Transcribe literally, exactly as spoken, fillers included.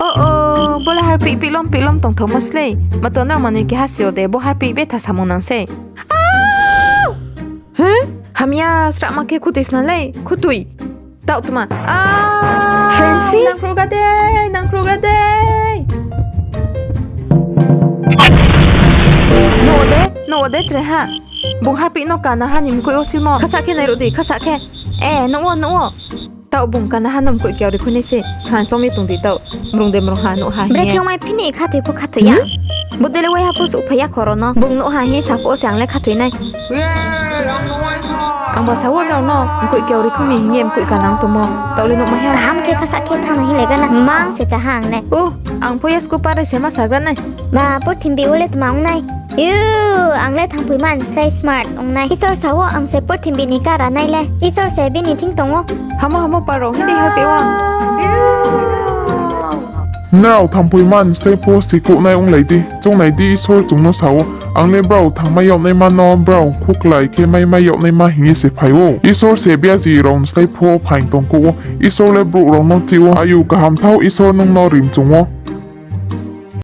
O, o, bo le harpih pihlom pihlom tongthaomo slei. Mato nrao manoi keha si yo de, bo harpih betha samung nang sei. He? Hamya, srahma khe khutoi sna lei, khutoi. Taoh tma. Francie? Nangkhruhgra dei, nangkhruhgra dei. Nuh wo de, nuh wo de, chraiha. Bung harpih no kanaha ni mkoih wo silmo. Khasa khe nairuh di, khasa khe. E, nuh wo, nuh wo. Taoh bung kanaha no mkoih kiao ri khui nai se. Khan chong mi tong di taoh. Mrung de mrung ha, nuh ha hing ye. Brekhe ongmai phini khathoi pho khathoi ya. Bo de le waiha pho souhphai ya khoro no. Bung nuh ha hing ye sa phuh wo se ang le khathoi nai. Ang ba sa wo nrao no, mkoih kiao ri khui mi hing ye mkoih kanang tongmo. Taoh le nuhmai ha. Kaham khe khasa khe thanng no hing le gra na. Mang se chá ha ang le. O, ang pho yasku parai se ma sagra nai. Ba, purthimbi wo le tma ong nai. Ang le thangphoima ni slái smart ong nai. Isor sa wo ang se purthimbi ni kara nai le. Isor se bini thing tong ou. Hamo hamo paro, hindi harpeh wo. Nrao thangphoima ni slái pho sikouhnai onglai di. Choungnai di, Isor chung no sa ou. Ang le brao thangmai yag naima no brao khuklai khe maimai yag naima hing ye se phai ou. Isor se biaji rao ni slái pho phaing tongkouh ou. Isor le brouh rao no chih ou. Ayu kaham thao, Isor nung no rim chung ou.